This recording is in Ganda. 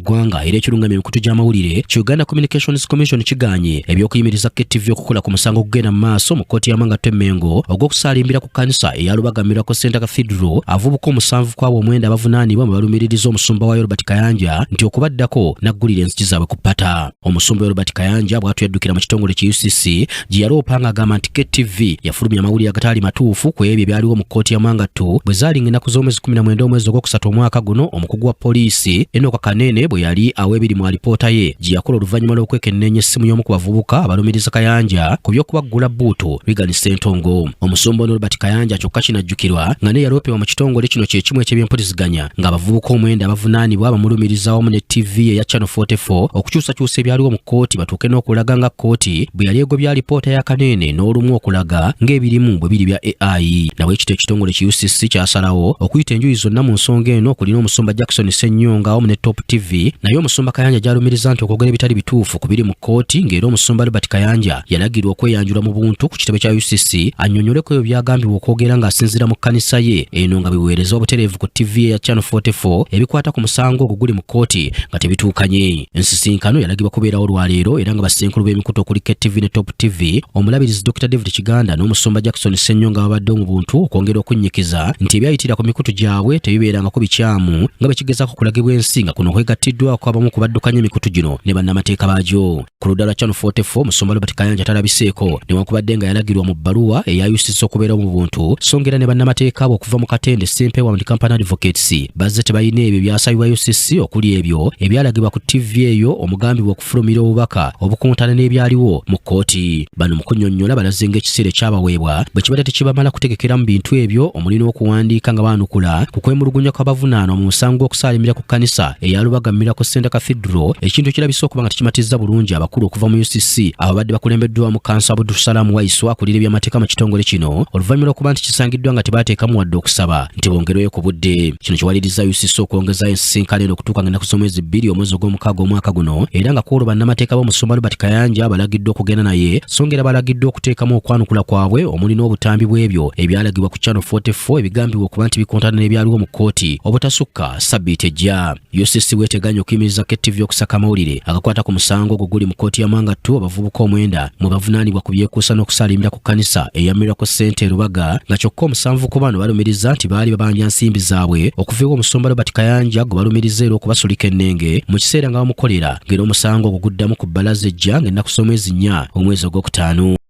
ggwanga era ekirungamya emikutu gy'amawulire ki Uganda Communications Commission kigaanye eby'okuyimiriza KTV okukola ku musango ogugenda mu maaso mu kkooti y'amanga Mengo ogw'okusaalimbira ku kkanisa eya Lubaga Miracle Center Cathedral. Avubuka omusanvu ku abo omwenda abavunaanibwa mwe balumiririza omusumba wa Robert Kayanja nti okubaddako n'aggulira enzigi zaabwe ku ppata. Omusumba Robert Kayanja bw'atyo yaddukira mu kitongole ki UCC gye yaloopa ng'agamba nti KTV yafulumya amawulire agataali matuufu ku ebyo ebyaliwo mu kkooti ya Mwangattu bwe zaalinga ennaku z'omwezi 19 omwezi ogwokusatu omwaka guno, omukugu wa poliisi Enoka Kanene bwe yali awa ebiri mu alipoota ye gye yakola oluvannyuma lw'okwekenneenya essimu y'omu ku bavubuka abalumiriza Kayanja ku by'okubaggula bbuutu Reagan Ssentongo. Omusumba ono Robert Kayanja kyokka kinajjukirwa nga naye yaloopebwa mu kitongole kino kye kimu eky'ebyempuliziganya ng'abavubuka omwenda abavunaanibwa bamulumiriza wamu ne TV eya Channel 44 okukyusakyusa ebyaliwo mu kkooti batuuke n'okulaga nga kkooti bwe yali egobye alipoota ya Kaneene n'olumu okulaga ng'ebirimu bwe biri bya AI. Nabwe kityo ekitongole ki UCC kyasalawo okuyita enjuyi zonna mu nsonga eno okulina omusumba Jackson Ssennyonga wamu ne Top TV, naye omusumba Kayanja gy'alumiriza nti okwogera ebitali bituufu ku biri mu kkooti, ng'era omusumba Robert Kayanja yalagirwa okweyanjula mu buntu ku kitebe kya UCC annyonnyoleko ebyo by'agambibwa okwogera ng'asinziira mu kkanisa ye eno nga biweerezebwa butereevu ku TV eya Channel 44 ebikwata ku musango ogwo guli mu kkooti nga tebituukanye. Ensisinkano yalagibwa kubeerawo lwaleero era nga bassenkulu b'emikutu okuli KTV ne Top TV, omulabirizi Dr David Kiganda n'omusumba Jackson Ssennyonga babaddewo mu buntu okwongera okunnyikiza nti ebyayitira ku mikutu gyabwe tebibeerangako bikyamu nga bwe kigezaako okulagibwa ensi, nga kuno kwegattiddwako abamu ku baddukanya emikutu gino ne bannamateeka baagyo. Ku ludda lwa Channel 44, omusumba Robert Kayanja talabiseeko newankubadde nga yalagirwa mu bbaluwa eya UCC okubeerawo mu buntu, so ng'era ne bannamateeka abo okuva mu Katende Ssempebwa and Company Advocates bazze tebalina ebyo byasabibwa UCC okuli ebyo ebyalagibwa ku TV eyo omugambibwa okufulumira obubaka obukontana n'ebyaliwo mu kkooti. Bano mu kunnyonnyola balaze ng'ekiseera ekyabaweebwa bwe kibadde tekibamala kutegekeramu bintu ebyo omuli n'okuwandiika nga baanukula ku kwemulugunya kw'abavunaanwa mu musango gw'okusaalimira ku kkanisa eya Lubaga Miracle Center Cathedral, ekintu ekirabise okuba nga tekimatizza bulungi abakulu okuva mu UCC ababadde bakulembeddwamu Kanso Abdulsalam Waiswa akulira ebyamateeka mu kitongole kino, oluvannyuma lw'okuba nti kisangiddwa nga tebateekamu wadde okusaba nti bongerweyo ku budde. Kino kiwaliriza UCC okwongezayo ensisinkano eno okutuuka nga ennaku z'omwezi 2 omwezi ogw'omukaaga omwaka guno, era nga kwolwo bannamateeka b'omusumba Robert Kayanja balagiddwa okugenda naye, so ng'era balagiddwa okuteekamu okwanukula kwabwe omuli n'obutambi bw'ebyo ebyalagibwa ku Channel 44 ebigambibwa okuba nti bikontana n'ebyaliwo mu kkooti obutasukka sabbiiti ejja. UCC weeteganya okuyimiriza KTV okusaka amawulire agakwata ku musango ogwo guli mu kkooti ya Mwangattu abavubuka omwenda mwe bavunaanibwa ku byekuusa n'okusaalimbira ku kkanisa eya Miracle Center e Lubaga, nga kyokka omusanvu ku bano balumiriza nti baali babanja nsimbi zaabwe okuva ewa omusumba Robert Kayanja gwe balumiriza era okubasulika ennenge mu kiseera nga bamukolera, ng'era omusango ogwo guddamu ku bbalaza ejja ng'ennaku z'omwezi 4 omwezi ogwokutaano.